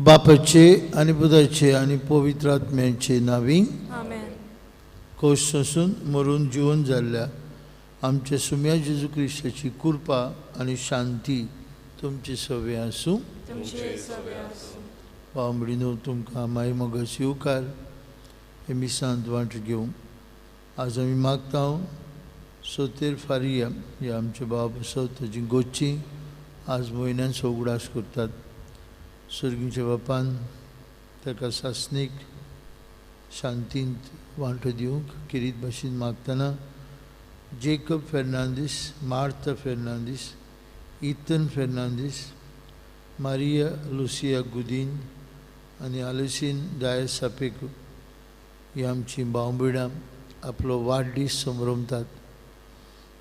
बापाचे आनी पुताचे आनी पवित्र आत्म्याचे नांवी आमेन. कोश सोंसून मरून जिवन जाल्ल्या आमच्या सुम्या जेजू क्रिस्ताची कृपा आनी शांती तुमची सवे आसूं. तुमचे सवे आसूं. भाव भयणीनो, तुमकां माय मोगाचो येवकार हे मिसांत वांटो घेवंक. आज आमी मागता सोतेर फारिया हे आमचे भाव आसत ताची गोची आज म्हयन्यान उगडास करतात. सर्गीच्या बापान ताका सासणीक शांतींत वांटो दिवंक किरीत भाशेन मागतना Jacob Fernandes, Martha Fernandes, Ethan Fernandes, Maria Lucia Gudin आनी आलुसीन डायस सापेको ही आमची भाव भयणां आपलो वाडदीस समरमतात.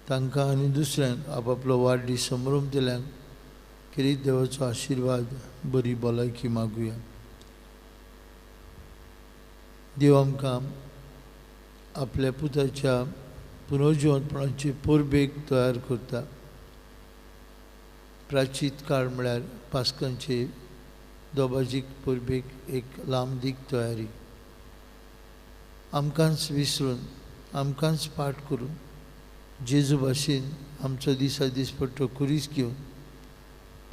तांकां आनी दुसऱ्यांक आपआपलो वाडदीस समरमतल्यांक किरीत देवाचो आशिर्वाद, बरी भलायकी मागुया. देव आमकां आपल्या पुताच्या पुनर्जिवंतपणाचे परबेक तयार करता. प्राचीत काळ म्हळ्यार पास्कांचे दोबाजीक परबेक एक लांबदीक तयारी. आमकांच विसरून, आमकांच पाठ करून जेजू भाशेन आमचो दिसा दिसपट्टो खुरीस घेवन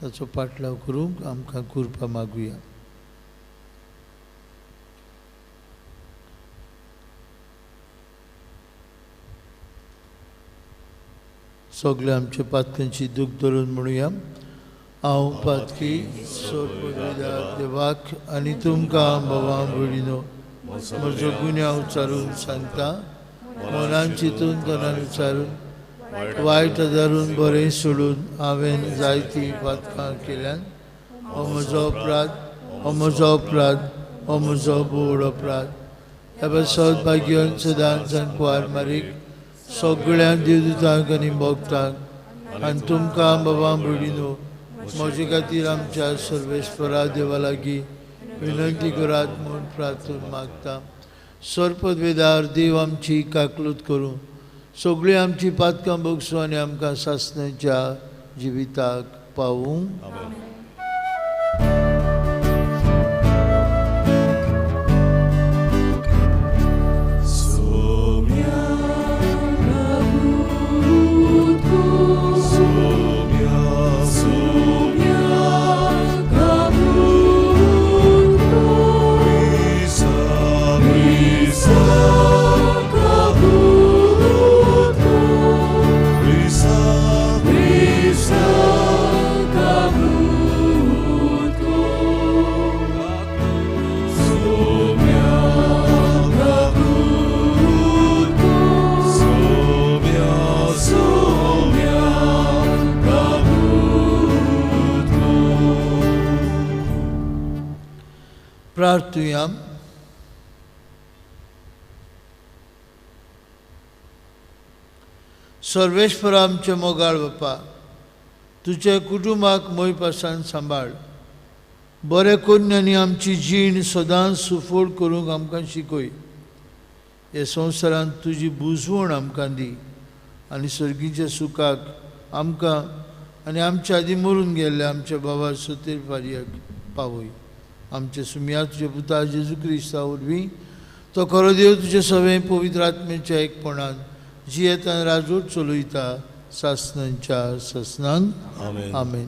ताचो पाटलाव करूंक आमकां कृपा मागुया. सगळे आमच्या पातकांची दूख धरून म्हणुया, हांव पातकी सोडपा देवाक आनी तुमकां भावां भयणीनो म्हजो गुन्यांव उच्चारून सांगता. मनान चिंतून तनान उच्चारून वायट धरून बरें सोडून हांवें जायतीं पातकां केल्यान. हो म्हजो अपराध, हो म्हजो अपराध, हो म्हजो बोड अपराध. ह्या पासत भाग्यान सदांच कुवार मारीक सगळ्या देवदूतांक आनी भक्तांक आनी तुमकां बाबा भयणीनो म्हजे खातीर आमच्या सर्वेस्परा देवा लागीं विनंती करात म्हूण प्रार्थना मागता. सर्पवेदार देव आमची काकलूत करूं, सगळीं आमची पातकां भोगसूं आनी आमकां सासणाच्या जिविताक पावूं. प्रार्थुया. सर्वेश्वर आमचे मोगाळ बापा, तुझ्या कुटुंबाक मोयपासान सांबाळ. बरें करून आनी आमची जीण सदांच सुफळ करूंक आमकां शिकय. ह्या संवसारांत तुजी बुजवण आमकां दी आनी सर्गीच्या सुखाक आमकां आनी आमच्या आदीं मरून गेल्ल्या आमच्या बाबा सोतेर फारियाक पावय. आमचे सुम्या तुजे पुता जेजू क्रिस्ता वरवीं तो खरो देव तुजे सगळें पवित्र आत्म्याच्या एकपणान जियेतान राजवट चलयता सासणांच्या सासणांक. आमेन.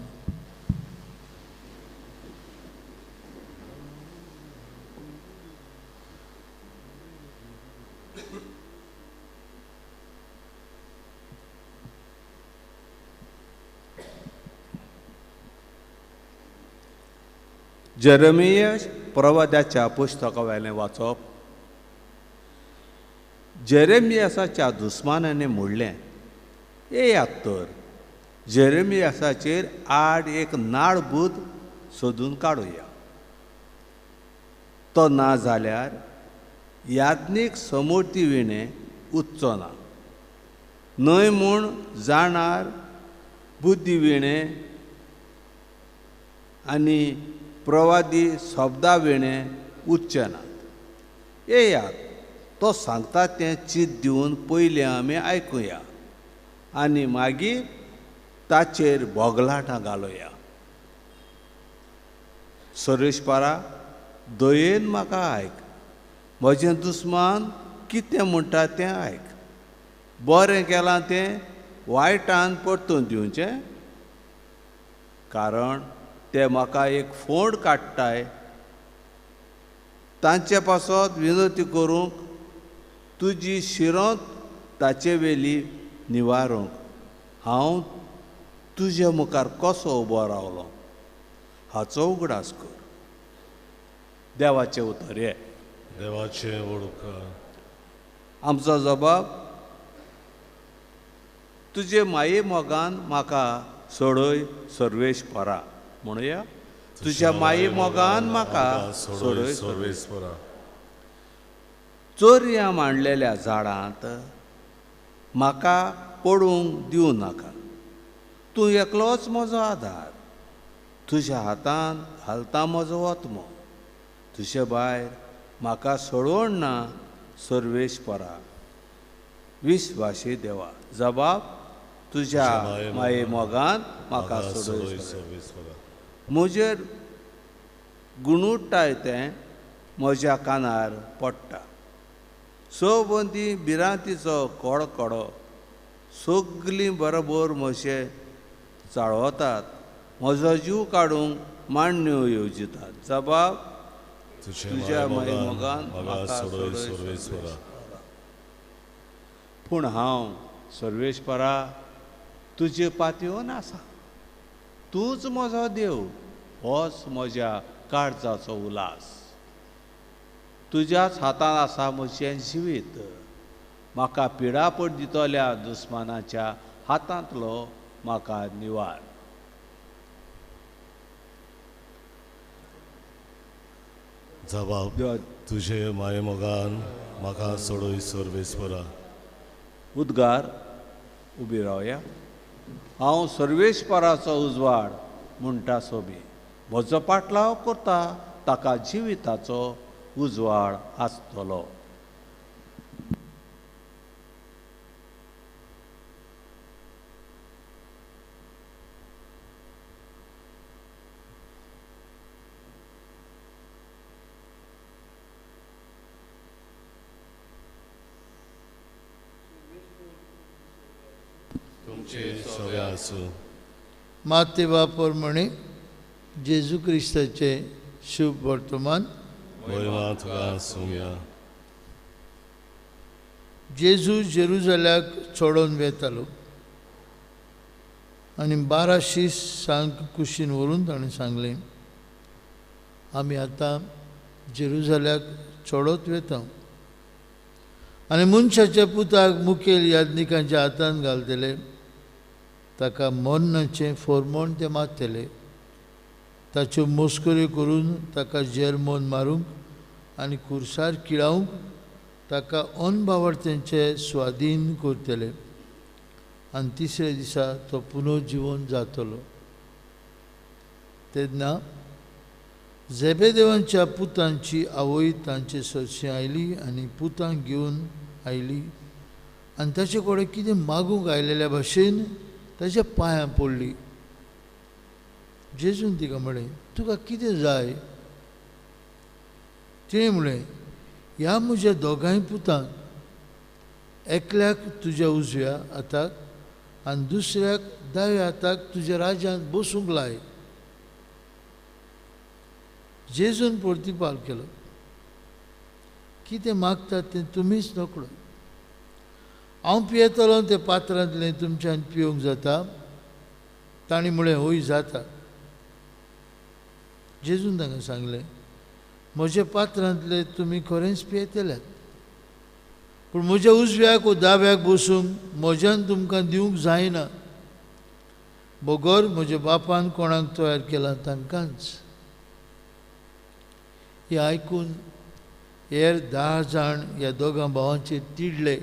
जेरेमिया प्रवाद्याच्या पुस्तकावेलें वाचप. जेरेमियासाच्या दुस्मानांनी म्हणलें, येयात तर जेरेमियासाचेर आड एक नाडबूद सोदून काडुया, तो ना जाल्यार याज्ञीक समोर्ती विणें उच्चो ना, न्हय म्हूण जाणार बुद्दी विणें आनी प्रवादी शब्दा विणें उच्चे नात. येयात तो सांगता तें चीत दिवन पयलीं आमी आयकुया आनी मागीर ताचेर बोगलाटां घालुया. सर्वेस्परा दयेन म्हाका आयक, म्हजें दुस्मान कितें म्हणटा तें आयक. बरें केलां तें वायटान परतून दिवचें, कारण ते म्हाका एक फोंड काडटाय. तांचे पासत विनवती करूंक तुजी शिरोंत ताचे वेली निवारूंक हांव तुजे मुखार कसो उबो रावलो हाचो उगडास कर. देवाचें उतर हें. देवाचें वळख. आमचो जबाब, तुजे माये मोगान म्हाका सोडय सर्वेस्परा. म्हणुया, तुज्या माये मोगान म्हाका सोडय सर्वेस्परा. चोरयां मांडलेल्या झाडांत म्हाका पडूंक दिवं नाका. तूं एकलोच म्हजो आदार, तुज्या हातान घालता म्हजो आत्मो. तुजे भायर म्हाका सोडवण ना सर्वेस्परा. विस्वासी देवा. जबाब, तुज्या माये मोगान म्हाका सोडय सर्वेस्परा. म्हजेर गुणुट्टाय तें म्हज्या कानार पडटा. सवबंदी भिरांतीचो कडकडो सगलीं बरोबर म्हजे चाळवतात. म्हजो जीव काडूंक मांडण्यो येवजितात. जबाब, तुज्या माये मोगान म्हाका सोडय सर्वेस्परा. पूण हांव सर्वेस्परा तुजे पातयेवन आसा. तूंच म्हजो देव, होच म्हज्या काळजाचो उल्हास. तुज्याच हातान आसा म्हजें जिवीत. म्हाका पिडापड दितल्या दुस्मानाच्या हातांतलो म्हाका निवार. जबाब, तुजे माये मोगान म्हाका सोडय सर्वेस्परा. उद्गार. उबी रावया. हांव सर्वेस्पराचो उजवाड म्हणटा सोबी. म्हजो पाटलाव करता ताका जिविताचो उजवाड आसतलो. माते बापर म्हणे जेजू क्रिस्ताचे शुभ वर्तमान. जेजू जेरुजाल्याक चडोवन वेतालो आनी 12 शिसांक कुशीन व्हरून ताणें सांगलें, आमी आतां जेरुजाल्याक चडत वेता आनी मनशाच्या पुताक मुखेल याज्ञिकांच्या हातान घालतले, ताका मरणाचें फॉर्मोण ते मारतले, ताच्यो मस्कऱ्यो करून ताका जेरमोन मारूंक आनी कुर्सार किळावंक ताका अनभावार्थ्यांचे स्वाधीन करतले आनी तिसऱ्या दिसा तो पुनर्जिवन जातलो. तेन्ना झेबेदेवांच्या पुतांची आवय तांचे सरशी आयली आनी पुतांक घेवन आयली आनी ताचे कडेन कितें मागूंक आयलेल्या भाशेन ताच्या पांयां पडली. जेजून तिका म्हळें, तुका कितें जाय? तिणें म्हळें, ह्या म्हज्या दोगांय पुतांक एकल्याक तुज्या उजव्या हाताक आनी दुसऱ्याक दाव्या हाताक तुज्या राज्यांत बसूंक लाय. जेजून प्रतिपाल केलो, कितें मागतात तें तुमीच नकळो. हांव पियेतलो तें पात्रांतलें तुमच्यान पिवंक जाता? तांणी म्हळें, हय जाता. जेजून तांकां सांगलें, म्हज्या पात्रांतलें तुमी खरेंच पियेतल्यात, पूण म्हज्या उजव्याक वो दाव्याक बसूंक म्हज्यान तुमकां दिवंक जायना, बगर म्हज्या बापान कोणाक तयार केला तांकांच. हें आयकून हेर 10 जाण ह्या दोगां भावांचेर तिडले.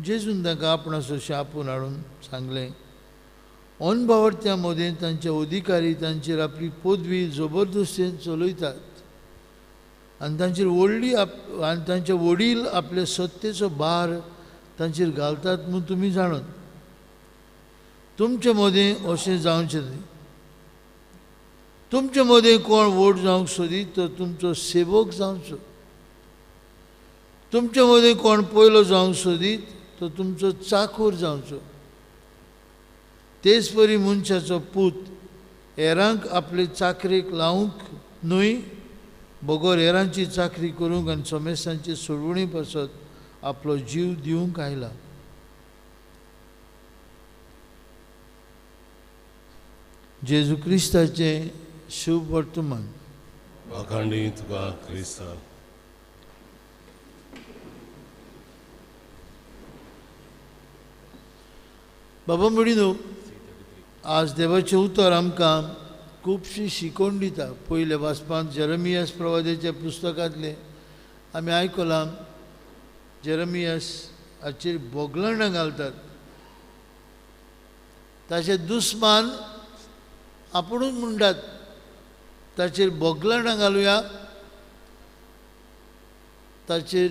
जेजून तांकां आपणा सोशें आपोवन हाडून सांगलें, अनभावार्थ्यां मदें तांचे अधिकारी तांचेर आपली पदवी जबरदस्तीन चलयतात आनी तांचेर व्हडली आनी तांचे वडील आपले सत्तेचो भार तांचेर घालतात म्हूण तुमी जाणून. तुमचे मदें अशें जावचें न्हय. तुमचे मदीं कोण व्हड जावंक सोदीत तो तुमचो सेवक जावचो, तुमचे मदीं कोण पयलो जावंक सोदीत तो तुमचो चाकूर जावचो। तेच परी मनशाचो पूत हेरांक आपले चाकरेक लावंक न्हय, बगर हेरांची चाकरी करूंक आनी समेस्तांची सोडवणी पासत आपलो जीव दिवंक आयला। जेजू क्रिस्ताचें शुभ वर्तमान। वाखाणणी तुका क्रिस्ता। बाबा म्हणिनू, आज देवाचें उतर आमकां खुबशी शिकवण दिता। पयल्या वाचपांत जेरमियास प्रवाद्याच्या पुस्तकांतलें आमी आयकलां, जेरमियास हाचेर बोगलणां घालतात, ताचे दुस्मान आपुणूच म्हणटात ताचेर बोगलणां घालुया, ताचेर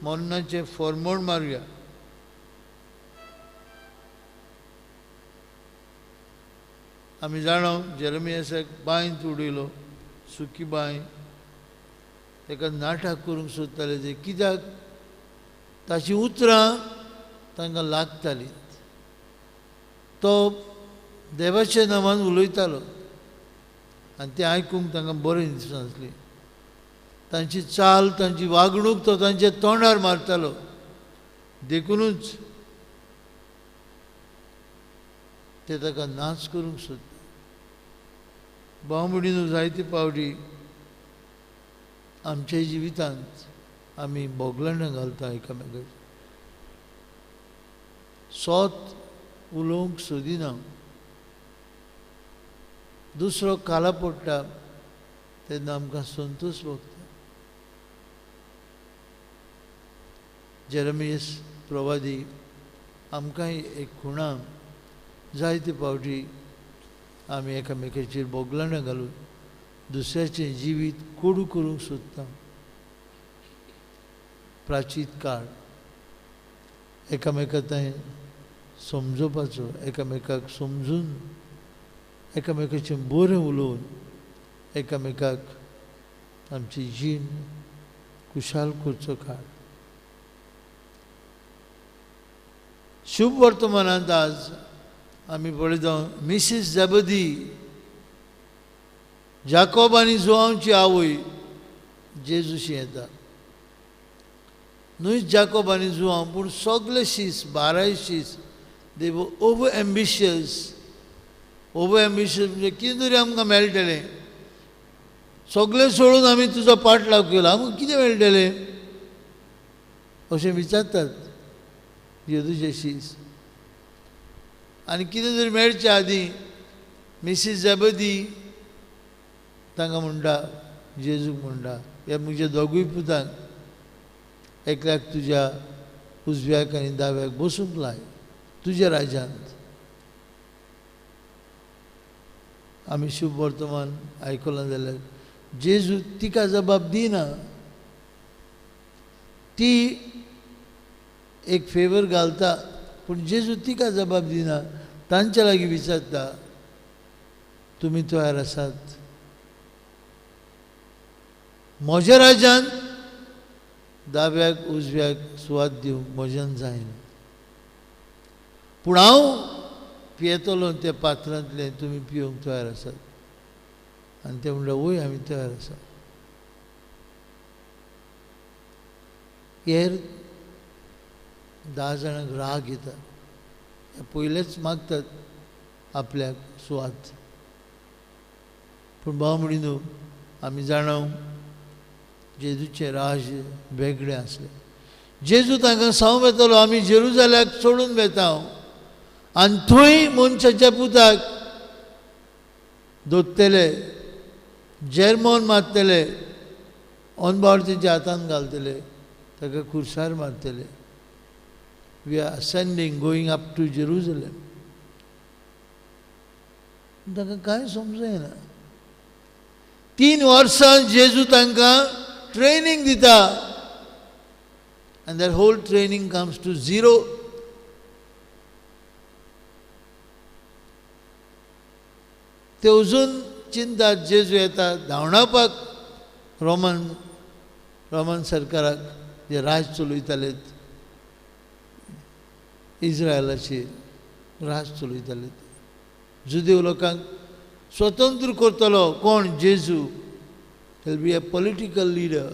मरणाचें फॉर्मोण मारुया। आमी जाणा जेरमियासाक बांयंत उडयलो, सुकी बांय, ताका नाटक करूंक सोदताले ते, कित्याक ताचीं उतरां तांकां लागतालीं। तो देवाच्या नांवान उलयतालो आनी तें आयकूंक तांकां बरें दिसनासलें। तांची चाल, तांची वागणूक तो तांच्या तोंडार मारतालो, देखुनूच ते ताका नाच करूंक सोदता। भाव-भयणींनो, जायते फावटी आमच्या जिवितांत आमी बोगलणां घालता एकामेकाचेर, सोत उलोवंक सोदिना, दुसरो काला पडटा तेन्ना आमकां संतोश भोगता। जेरमियास प्रवादी आमकांय एक खुणा, जायते फावटी आमी एकामेकाचेर बोगलणां घालून दुसऱ्याचें जिवीत कोडू करूंक सोदता। प्राचीत काळ एकामेका थंय समजोवपाचो, एकामेकाक समजून, एकामेकाचें बरें उलोवन एकामेकाक आमची जीण खुशाल करचो काळ। शुभ वर्तमानांत आज आमी पळयता मिसीस जेबदी, जाकोब आनी जुआंवची आवय जेजूशी येता। न्हय जाकोब आनी जुआंव, पूण सगळे शीस, 12 शीस, they were over ambitious. Over ambitious म्हणजे कितें तरी आमकां मेळटलें, सगळें सोडून आमी तुजो पाठलाव केलो, आमकां कितें मेळटलें अशें विचारतात जेजूचे शीस। आनी कितें तरी मेळचे आदीं मिसीस जेबदी तांकां म्हणटा, जेजूक म्हणटा, ह्या म्हज्या दोगूय पुतांक एकल्याक तुज्या उजव्याक आनी दाव्याक बसूंक लाय तुज्या राज्यांत। आमी शुभ वर्तमान आयकलां जाल्यार जेजू तिका जबाब दिना, ती एक फेवर घालता, पूण जेजू तिका जबाब दिना, तांच्या लागीं विचारता तुमी तयार आसात म्हज्या राज्यांत दाव्याक उजव्याक सुवात दिवंक म्हज्यान जायना, पूण हांव पियेतलो त्या पात्रांतलें तुमी पिवंक तयार आसात? आनी ते म्हणटा वय आमी तयार आसात। हेर 10 जाणांक राग येता, पयलेच मागतात आपल्याक सुवात, पूण भाव म्हणिनू आमी जाणा जेजूचें राज वेगळें आसलें। जेजू तांकां सांगूंक येतालो आमी जेरुजाल्याक सोडून वेता आनी थंय मनशाच्या पुताक दोत्तले, जेरमोन मारतले, अनबार तेच्या हातान घालतले, ताका खुर्सार मारतले। We are ascending, going up to Jerusalem. तांकां कांय समजना। 3 वर्सां जेजू तांकां ट्रेनींग दिता and that whole training comes to zero. ते अजून चिंतात जेजू येता धांवडावपाक रोमन रोमन सरकाराक जे राज चलयताले, इस्रायलाचेर राज चलयताले, जुदेव लोकांक स्वतंत्र करतलो कोण? जेजू. He'll be a political leader.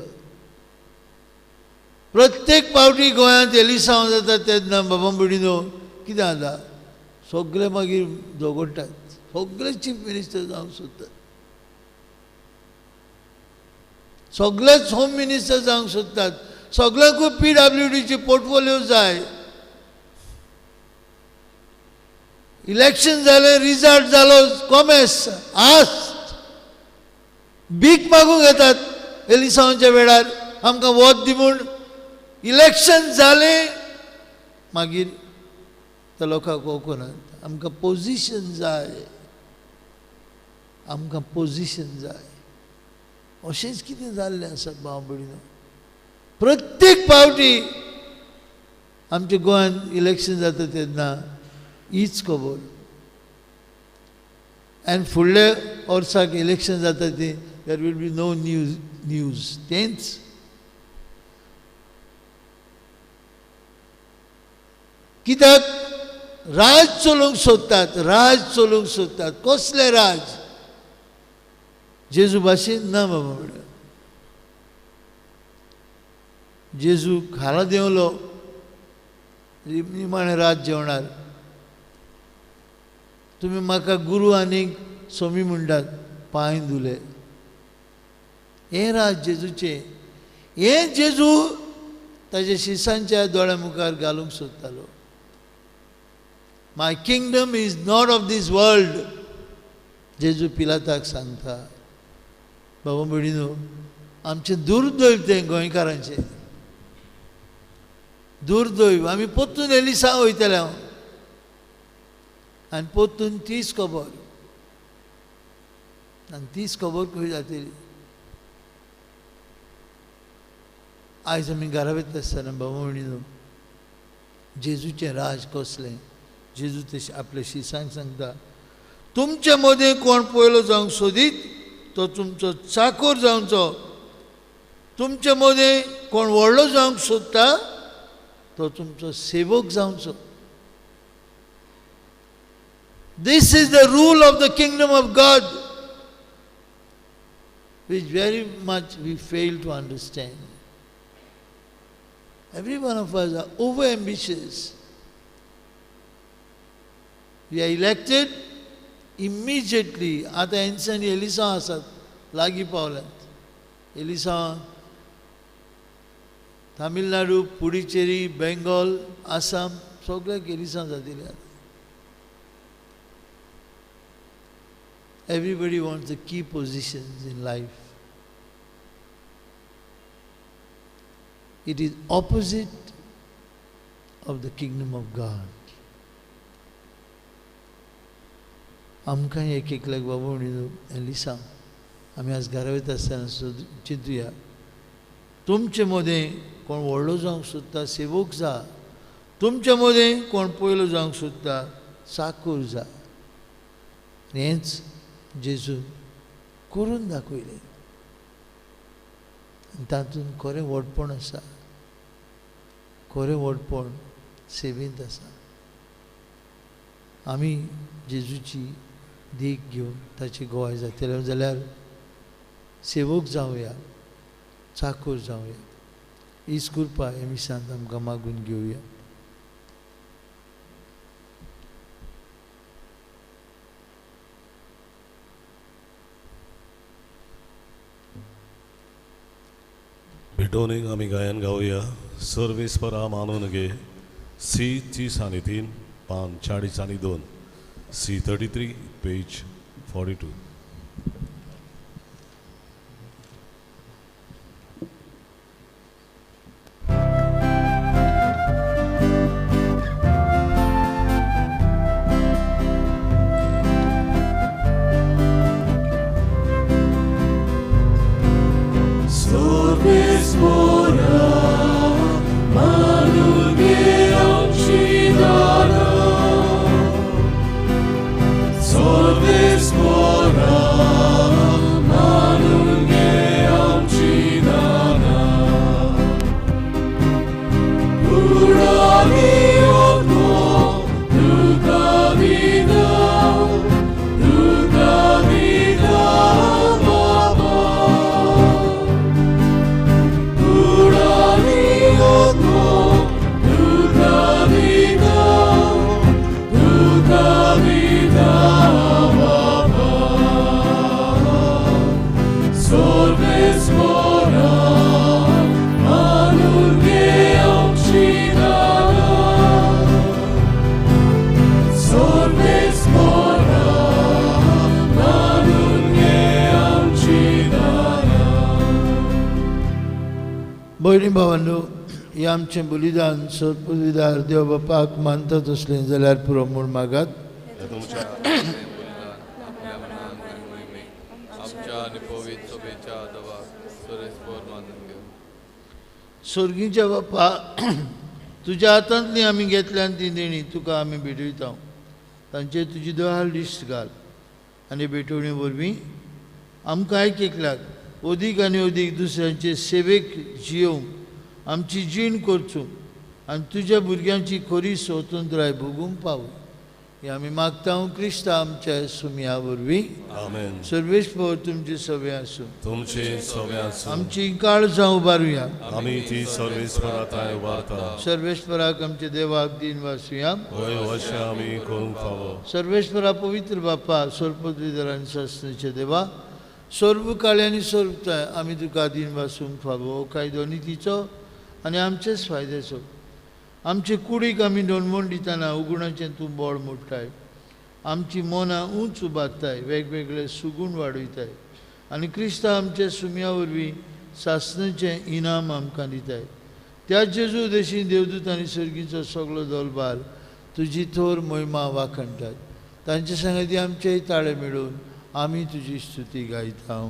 प्रत्येक पावटी गोंयांत एलिसांव जाता तेन्ना बाबा भयणीनो कितें जाता, सगळे मागीर झगडटात, सगळे चीफ मिनिस्टर जावंक सोदतात, सगळेच होम मिनिस्टर जावंक सोदतात, सगळ्यांकूय PWDची पोर्टफोलियो जाय. इलेक्शन जालें, रिजल्ट जालो, कॉमेस आस भीक मागूंक येतात एलिसांवाच्या वेळार, आमकां वोत दी म्हूण. इलेक्शन जालें मागीर त्या लोकांक वळखनात. आमकां पोजिशन जाय, आमकां पोजिशन जाय. अशेंच कितें जाल्लें आसा भाव भयणीनो. प्रत्येक पावटी आमच्या गोंयांत इलेक्शन जाता तेन्ना हीच खबर. आनी फुडल्या वर्साक इलेक्शन जाता ती there will be no news. तेंच कित्याक राज चलोवंक सोदतात, राज चलोवंक सोदतात. कसलें राज? जेजू भाशेन ना बाबा म्हणल्यार. जेजू खाला देंवलो निमाणें रात जेवणार, तुमी म्हाका गुरू आनीक स्वामी म्हणटात, पांय धुले. हें राज जेजूचें. हें जेजू ताच्या शिसांच्या दोळ्या मुखार घालूंक सोदतालो. My kingdom is not of this world, जेजू पिलाताक सांगता. बाबा भयणीनो, आमचें दुर्दैव तें गोंयकारांचें दुर्दैव. आमी परतून एलिसांव वयतले हांव आनी परतून तीच खबर, आनी तीच खबर खंय जातली. आयज आमी घरा वयता आसतना बाबा भयणीनो, जेजूचें राज कसलें? जेजू ते आपल्या शिसांक सांगता, तुमचे मदें कोण पयलो जावंक सोदीत तो तुमचो चाकोर जावचो, तुमचे मदें कोण व्हडलो जावंक सोदता तो तुमचो सेवक जावचो. This is the rule of the kingdom of God, which very much we fail to understand. Every one of us are over ambitious. We are elected immediately. आतां हेंच्यांनी एलिसांव आसात, लागीं पावल्यात. एलिसांव तामिळनाडू, पुडुचेरी, बेंगॉल, आसाम सगळ्याक एलिसांव जातली आतां. Everybody wants the key positions in life. It is opposite of the kingdom of God. आमकां एक एकल्याक बाबा म्हणून एलिसांव आमी आज घरा वयता आसतना चिंतुया, तुमचे मदें कोण व्हडलो जावंक सोदता सेवक जा, तुमचे मदें कोण पयलो जावंक सोदता चाकूर जा. आनी हेंच जेजून करून दाखयलें. आनी तातूंत खरें व्हडपण आसा, खरें व्हडपण सेवेंत आसा. आमी जेजूची देख घेवन ताची गोवाय जातले जाल्यार सेवक जावया, चाकूर जावया. हीच कृपा हे मिसांत आमकां मागून घेवया. भेटोवणेक आमी गायन गावया. सर्वेस परा मानून गे सी 33 पान 42, C 33 page 42. Solves भयणी भावांनो, हें आमचें बलिदान सर्वपविदार देव बापाक मानता तसलें जाल्यार पुरो म्हूण मागात. स्वर्गीच्या बापा, तुज्या हातांतली आमी घेतल्यान ती देणी तुका आमी भेटयता. तांचेर तुजी दयाळ दिश्ट घाल आनी भेटवणी वरवीं आमकां एक एकल्याक अदीक आनी अदीक दुसऱ्यांचे सेवेक जियोवंक आमची जीण करचूंक आनी तुज्या भुरग्यांची खरी स्वतंत्राय भोगूंक पावू हें आमी मागता क्रिस्ता आमच्या सुमया वरवीं. आमेन. सर्वेस्पर तुमचे सवे आसूं. तुमचे सवे आसूं. आमची काळजां उबारुया. आमी ती सर्वेस्परा थांय उबारता. सर्वेस्पराक आमच्या देवाक दीन वासुया. हय, अशें आमी करूंक फावो. सर्वेस्परा पवित्र बापा, सर्वपदवीधर आनी सासणाचे देवा, सर्व काळी आनी सर्वताय आमी तुका दीन वासूंक फावो. कायदो नितीचो आनी आमचेच फायद्याचो. आमचे कुडीक आमी दोनमोण दितना उगुणाचें तूं बळ मोडटाय. आमची मनां उंच उबारताय, वेगवेगळे सुगूण वाडयताय आनी क्रिस्ता आमच्या सुमया वरवीं सासणाचें इनाम आमकां दिताय. त्या जेजू देशी देवदूत आनी सर्गीचो सगलो दलबार तुजी थोर महिमा वाखणटात. तांचे सांगाती आमचेय ताळे मेळून आमी तुजी स्तुती गायता.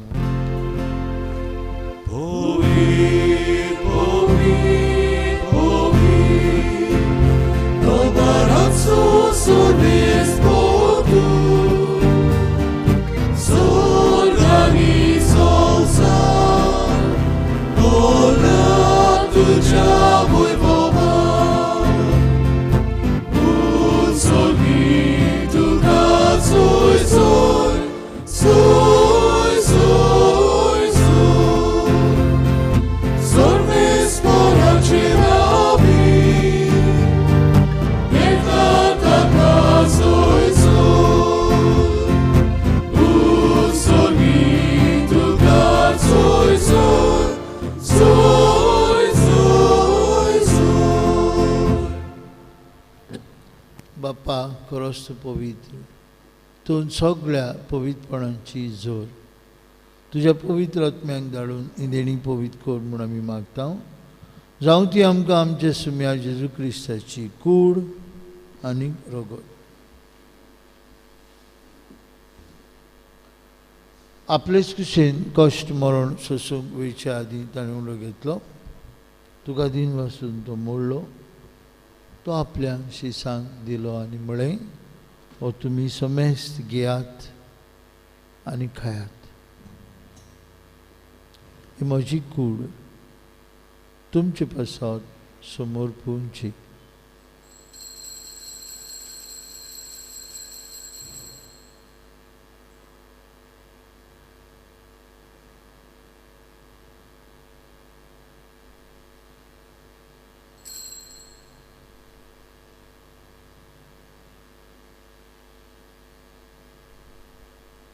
बापा, खरोच तूं पवित्र, तूं सगळ्या पवित्रपणाची जोर. तुज्या पवित्र आत्म्यांक धाडून ही देणी पवित्र कर म्हूण आमी मागता. जावं ती आमकां आमच्या सुम्या जेजू क्रिस्ताची कूड आनी रगत. आपलेच कुशेन कश्ट मरण सोसूंक वयच्या आदीं ताणें उलो घेतलो. तुका दीन वासून तो मोडलो. तो आपल्या शिसांक दिलो आनी म्हळें, हो तुमी समेस्त घेयात आनी खायात. ही म्हजी कूड तुमचे पासत समर्पूंची.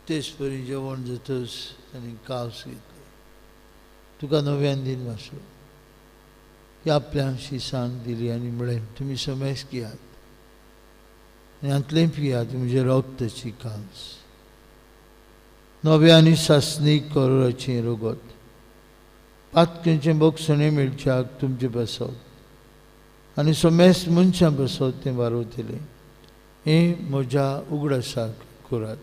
तेच परी जेवण जातच ताणें कावस घेतलें. तुका नव्यान दीन वाचलो. ती आपल्या शिसांक दिली आनी म्हळें, तुमी समेस घेयात आनी हातलें पियात म्हजें रगताची कावस, नव्या आनी सासणीक करोराचें रगत. पातकेचें बक्षणें मेळच्याक तुमचे पासत आनी समेस्त मनशां पासत तें वारवतलें. हें म्हज्या उगडासाक करात.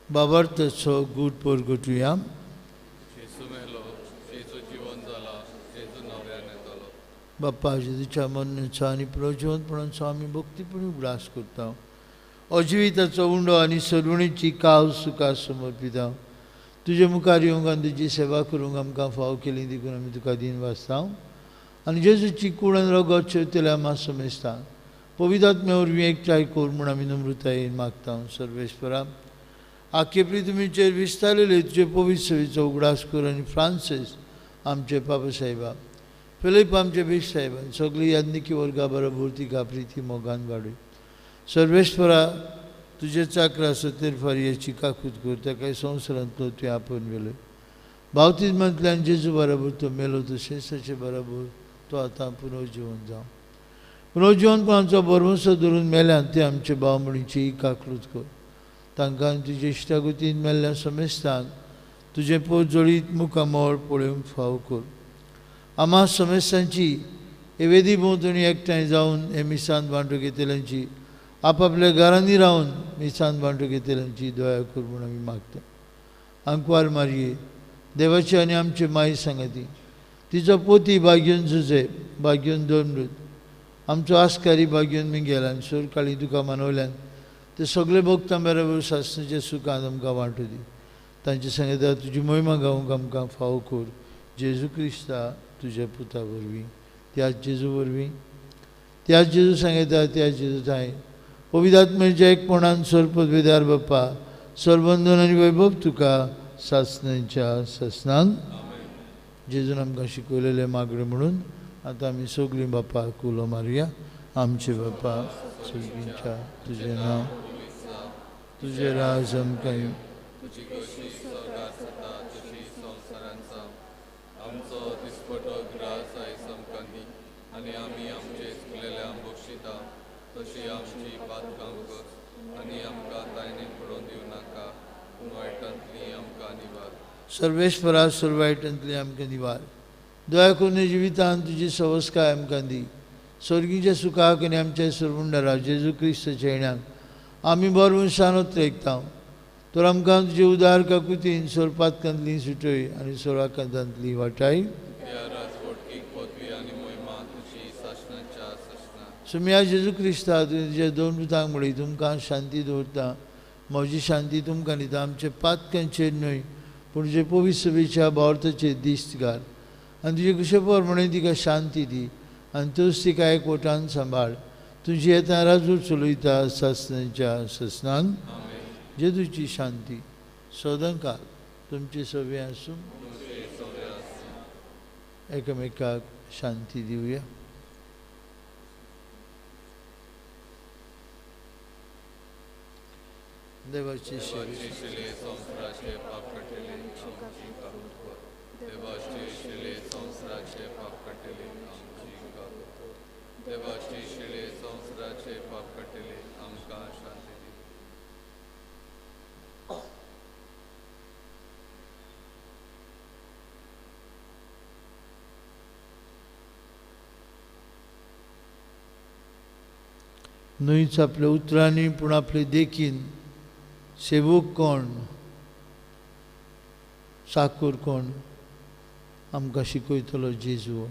बाबार्थाचो गूट परगटुया. बाप्पा, जेजूच्या मरणाचो आनी प्रजिवंतपणाचो आमी भक्तीपणी उगडास करता. अजिविताचो उंडो आनी सरुणेची काव सुखा समर्पिता. तुजे मुखार येवंक आनी तुजी सेवा करूंक आमकां फाव केली देखून आमी तुका दीन वाचता. आनी जेजूची कूड आनी रगत शेवतल्या आमा समेस्ता पवित्र आत्म्या वरवीं एकठांय कर म्हूण आमी नम्रतायेन मागता. सर्वेस्परा, आखेपरी तुमीचेर विस्तारलेले तुजे पवित्र सेवेचो उगडास कर आनी फ्रांसीस आमचे पापा साहेबा, फिलीप आमचे बीश साहेबान सगळी याज्ञिकी वर्गा बरोबर तिका प्रिती मोगान वाडय. सर्वेस्परा, तुजे चाकरा सतेर फारयेची काकूत कर, ताका संवसारांतलो तुवें आपोवन व्हेलो. बावतिज्मांतल्यान जेजू बराबर तो मेलो तशेंच ताचे बराबर तो आतां पुनर्जिवन जावं. पुनर्जिवनपणाचो भरवंसो धरून मेल्यान ते आमचे भाव म्हणीची काकलूत कर. तांकां तुजे इश्टागतीन मेल्ल्या समेस्तांक तुजें पोजोळीत मुखामळ पळोवंक फाव कर. आमा समेस्तांची हे वेदी भोंवतणी एकठांय जावन हे मिसान वांटो घेतल्यांची आपापल्या घरांनी रावन मिसान वांटो घेतल्यांची दया कर म्हूण आमी मागता. आंकवार मारये देवाची आनी आमचे माई सांगाती तिचो पोती भाग्योन जुजे भाग्योन दोन आमचो आस्कारी भाग्योन मिंगेल आनी सोरकाळी तुका मानवल्यान ते सगळे भोगता बरोबर सासणाच्या सुखान आमकां वांटो दी. तांचे सांगता तुजी मोहिमा गावंक आमकां फावो कर जेजू क्रिस्ता तुज्या पुता वरवीं त्याच जेजू वरवीं त्याच जेजू सांगता त्याच जेजू थांय पवित्र एकपणान सर्वपदवेदार बाप्पा सर्वंदन आनी वैभव तुका सासणांच्या सासणांक. जेजून आमकां शिकयलेलें मागणें म्हणून आतां आमी सगळीं बाप्पाक उलो मारुया. आमचे बाप्पा सगळींच्या तुजें नांव तुजें राज आमकां येवं. आमचो दिसपटो ग्रास आयज आमकां दी आनी आमी आमचे चुकलेल्यांक बक्षिता तशी आमची पातकां कर आनी आमकां तायणेन पडोवन दिवं नाका पूण वायटांतली आमकां निवार. सर्वेश्वरा सर्व वायटांतली आमकां निवार. दया करून जिवितान तुजी सवस्काय आमकां दी. स्वर्गीच्या सुखाक आनी आमच्या सर्वुंडरा जेजू क्रिस्ताच्या येण्याक आमी बरोवन शानोत रेखता. तर आमकां तुजे उदार काकुतीन सोरपातकांतली सुटय आनी सोराकांतांतली वाटाय. सुम्या जेजू क्रिस्ता तुवें तुज्या दोन पुतांक म्हणली तुमकां शांती दवरता म्हजी शांती तुमकां दिता. आमचे पातकांचेर न्हय पूण तुजे पवित्र सभेच्या भावार्थाचेर दिश्ट घाल आनी तुजे कुशे प्रमाणे तिका शांती दी आनी तूंच तिका एकवटान सांबाळ. तुजी येता राजू चलयता सासणाच्या सासणांक. जेजूची शांती सदांकाल तुमचे सगळे आसूं. एकामेकाक शांती दिवया. देवाची न्हयच आपल्या उतरांनी पूण आपले देखीन सेवक कोण साकूर कोण आमकां शिकयतलो जेजू.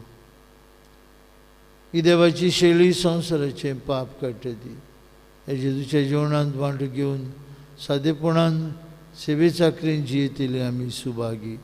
ही देवाची शैली संवसाराचें पाप काडटा ती ह्या जेजूच्या जेवणांत वांटो घेवन सादेपणान सेवे चाकरेन जियेतले आमी सुभागी.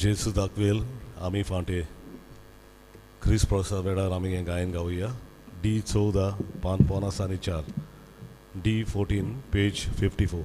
जेजू दाखवेल आमी फांटे क्रिस प्रोसा वेळार आमी हें गायन गावया. डी 14 पान 54, डी 14 पेज 54.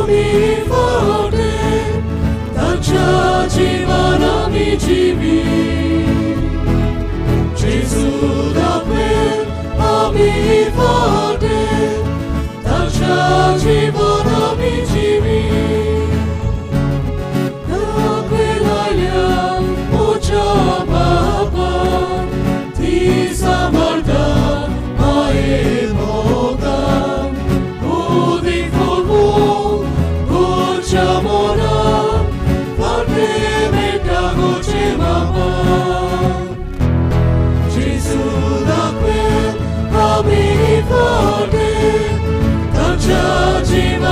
Ami forte,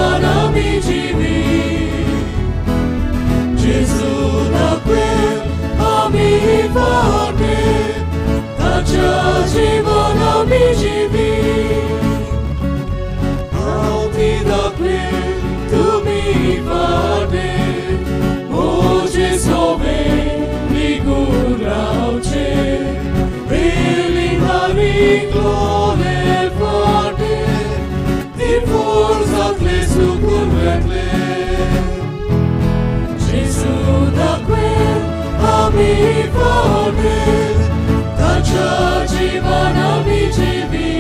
जीवन आमी जिवी जेजू दाखयल आमी फाटे ताच्या जीवन आमी जिवी हांव दाखयल तुमी फाटे म्हजे सोबे निगून रावचे Gesù da quel ami forte, ताच्या जीवन आमी जिवी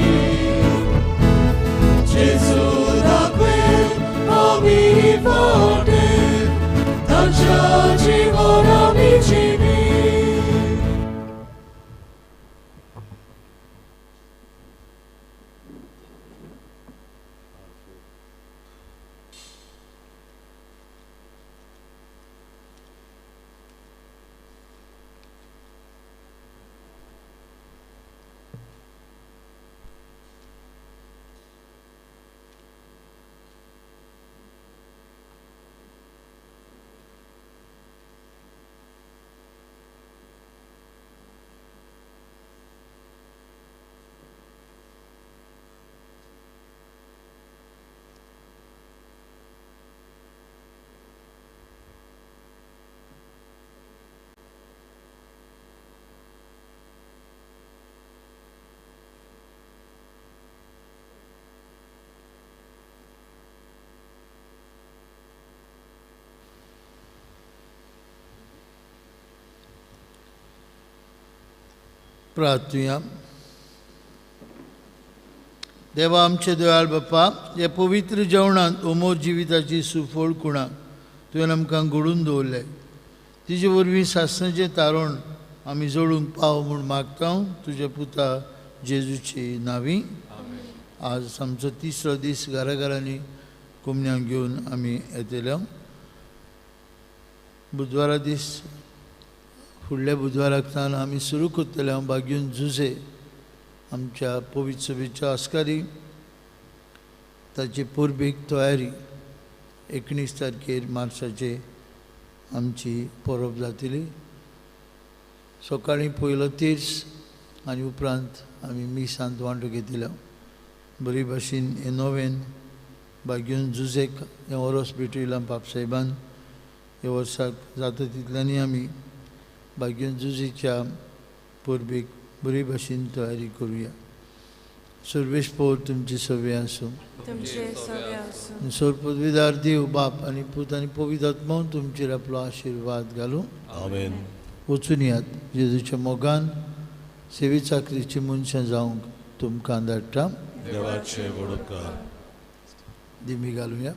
Gesù da quel ami forte, ताच्या जीवन आमी जिवी. प्रार्थुया. देवा आमचे दयाळ बाप्पा, ह्या पवित्र जेवणांत अमोर जिविताची सुफळ कुणां तुवें आमकां घडून दवरले, तिजे वरवीं सासणाचें तारण आमी जोडूंक पाव म्हूण मागता तुज्या पुता जेजूची नांवी. आज आमचो तिसरो दीस घरा घरांनी कोमन्यांक घेवन आमी येतले. बुधवारा दीस फुडल्या बुधवाराक सावन आमी सुरू करतले हांव बागीन जुझे आमच्या पवित्र सभेच्या आस्कारी ताची परबेक तयारी 19 तारखेर मार्चाचे आमची परब जातली. सकाळीं पयलो तीर्स आनी उपरांत आमी मिसांत वांटो घेतलो. बरी भाशेन हें नोवेन बागीन जुझेक हें ओरोस भेटयलां बापसाहेबान. ह्या वर्साक जाता तितल्यांनी आमी बागीन जुझेच्या परबेक बरी भाशेन तयारी करुया. सर्वेश पोर तुमची सवे आसूं. सोर पदवीदार देव बाप आनी पूत आनी पवित्र आत्मो तुमचेर आपलो आशिर्वाद घालूं. आमेन. वचून यात जेजूच्या मोगान सेवे चाकरीची मनशां जावंक तुमकां धाडटा. देवाचे व्हड उपकार. दिमी घालुया.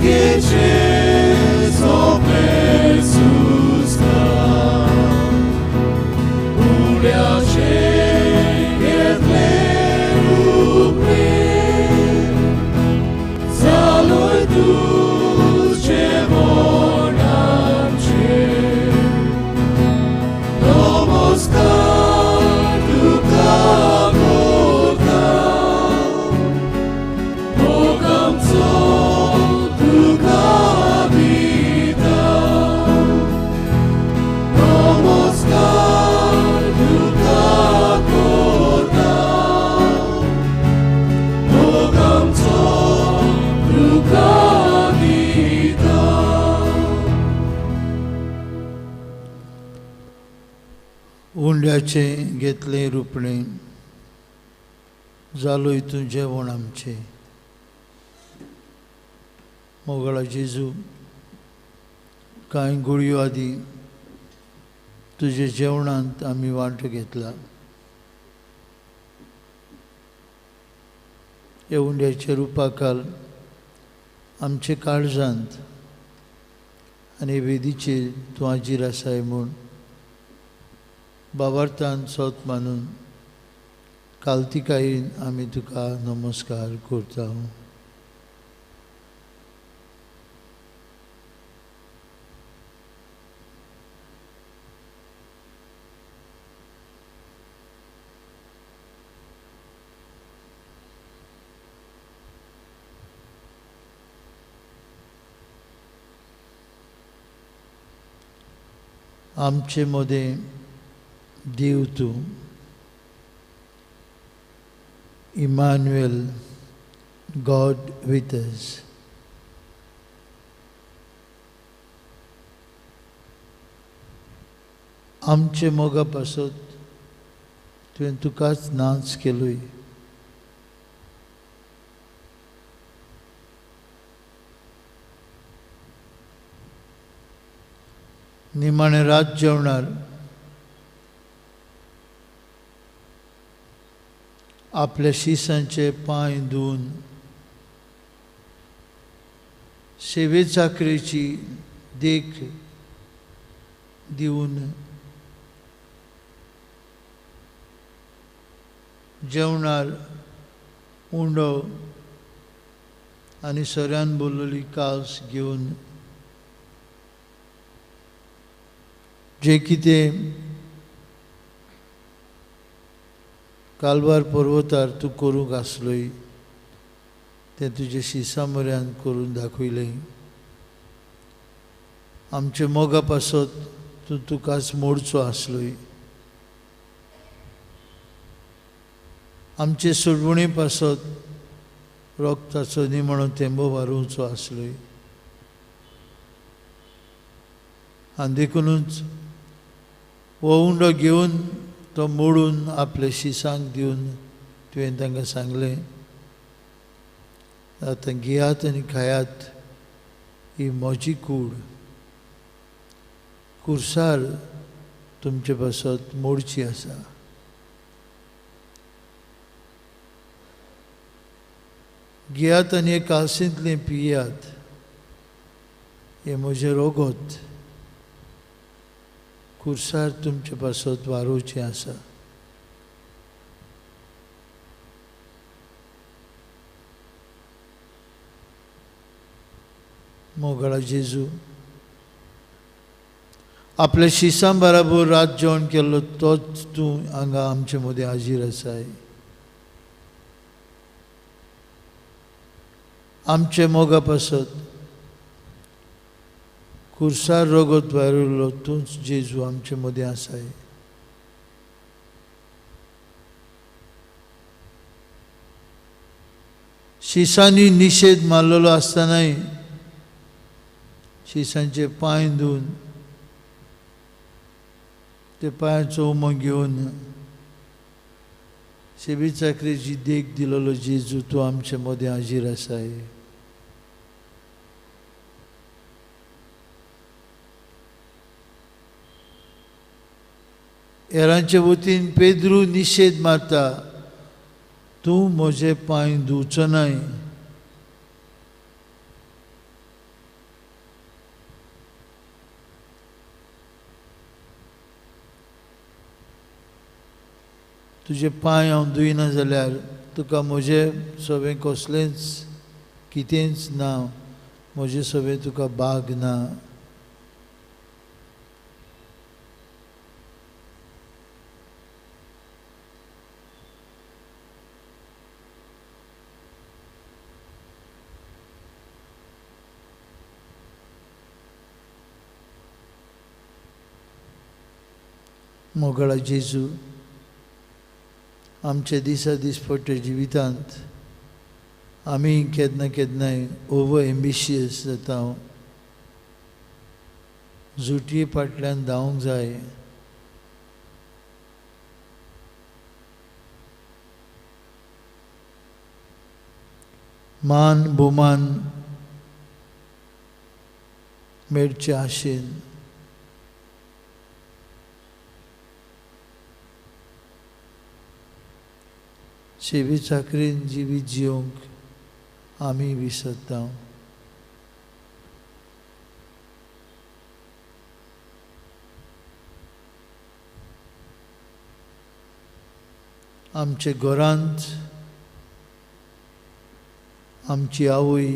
Get उंड्याचें घेतलें रुपणें जालो हितून जेवण आमचें. मोगाळा जेजू, कांय गुळयो आदी तुजे जेवणांत आमी वांटो घेतला. ह्या उंड्याच्या रुपाखाल आमचे काळजांत आनी वेदीचेर तूं हाजीर आसाय म्हूण बाबार्थान सोत मानून कालतिकायेन आमी तुका नमस्कार करता. आमचे मदें देव तूं, इमानुएल, गॉड विथ अस. आमचे मोगा पासत तुवें तुकाच नाच केलोय. निमाणें रात जेवणार आपल्या शिसांचे पांय धुवन सेवे चाकरेची देख दिवन जेवणार उंडो आनी सऱ्यान बोल्लोली कास घेवन जे कितें कालवार पर्वतार तूं करूंक आसलोय तें तुजे शिसा म्हऱ्यान करून दाखयलें. आमचे मोगा पासत तूं तुकाच मोडचो आसलोय. आमचे सोडवणे पासत रोगताचो निमणो तेंबो वारोवचो आसलोय. आनी देखुनूच हो उंडो घेवन तो मोडून आपल्या शिसांक दिवन तुवें तांकां सांगलें, आतां घेयात आनी खायात, ही म्हजी कूड कुर्सार तुमचे पासत मोडची आसा. घेयात आनी हे कालसींतलें पियात, हें म्हजें रोगोत कुर्सार तुमचे पासत वारोवचें आसा. मोगाळा जेजू, आपल्या शिसां बराबर रात जेवण केल्लो तोच तूं हांगा आमचे मदें हाजीर आसाय. आमचे मोगा पासत कुर्सार रोगत वारिल्लो तूंच जेजू आमचे मदें आसाय. शिसांनी निशेध मारलेलो आसतनाय शिसांचे पांय धुवन ते पांयाचो उमो घेवन सेवी चाकरेची देख दिलेलो जेजू तूं आमचे मदें हाजीर आसाय. हेरांचे वतीन पेद्रू निशेध मारता, तूं म्हजे पांय धुवचो नाय. तुजे पांय हांव धुयना जाल्यार तुका म्हजे सगळें कसलेंच कितेंच ना, म्हजे सगळें तुका बाग ना. मोगाळा जेजू, आमचे दिसा दिसपट्टे जिवितांत आमी केन्ना केन्नाय ओवर एम्बिशियस जाता, जुटये फाटल्यान धांवंक जाय मान भोवमान मेळचे आशेन सेवे चाकरेन जिवीत जिवंक आमी विसरता. आमचे घरांत आमची आवय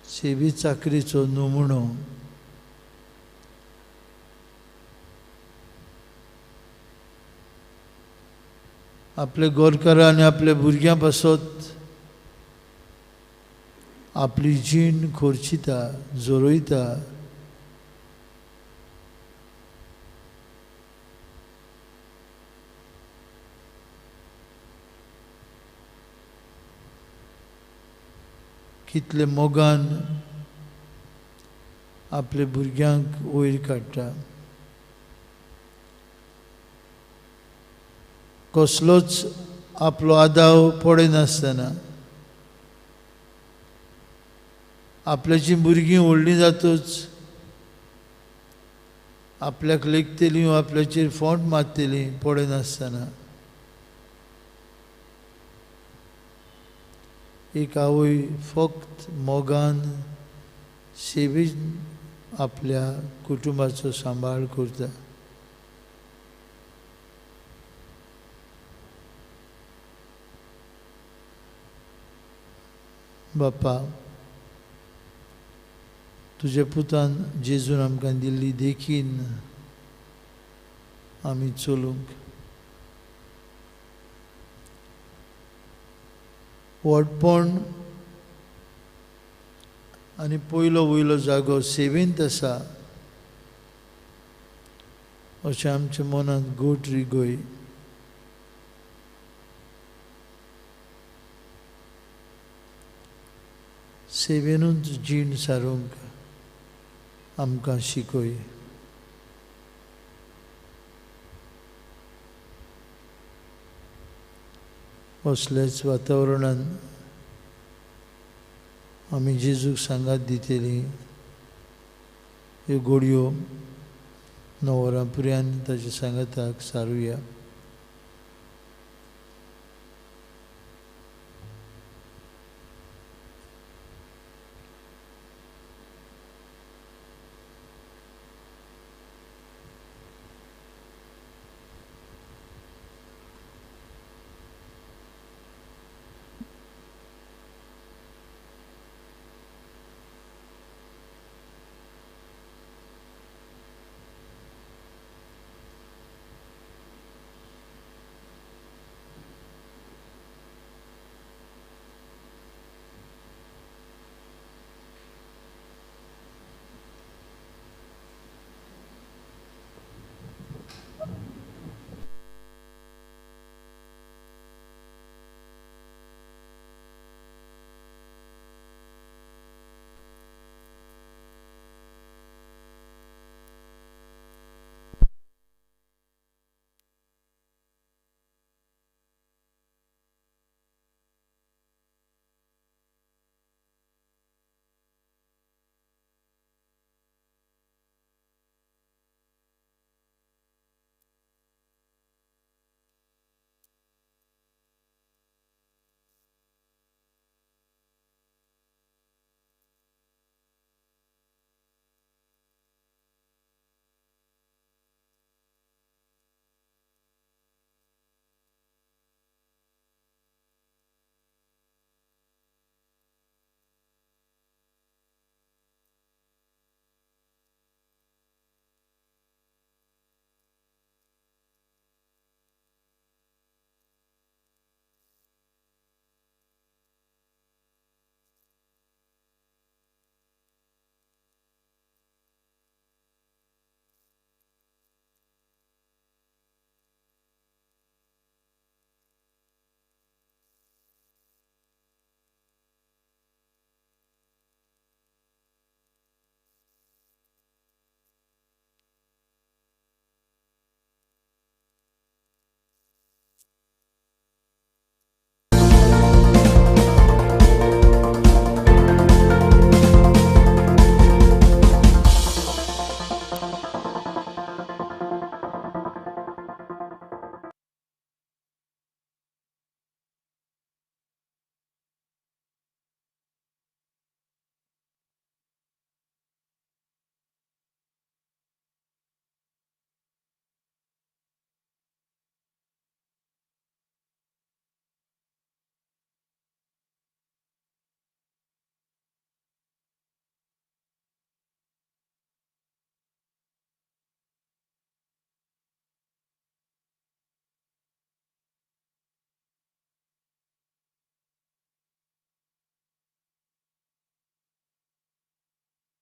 सेवे चाकरीचो नमुनो आपले गोरकारां आनी आपल्या भुरग्यां पासत आपली जीण खर्चिता, जोरयता. कितले मोगान आपले भुरग्यांक वयर काडटा. कसलोच आपलो आदाव पडनासतना आपल्याची भुरगीं व्हडलीं जातूच आपल्याक लेखतलीं, आपल्याचेर फोंट मारतलीं पडनासतना एक आवय फक्त मोगान सेवेन आपल्या कुटुंबाचो सांबाळ करता. बापा, तुज्या पुतान जेजून आमकां दिल्ली देखीन आमी चलूंक व्हडपण आनी पयलो वयलो जागो सेवेंत आसा अशें आमच्या मनांत गोट रिगय. सेवेनूच जीण सारूंक आमकां शिकय. असल्याच वातावरणान आमी जेजूक सांगात दितली ह्यो गोडयो 9 वरां पर्यंत ताच्या सांगाताक सारुया.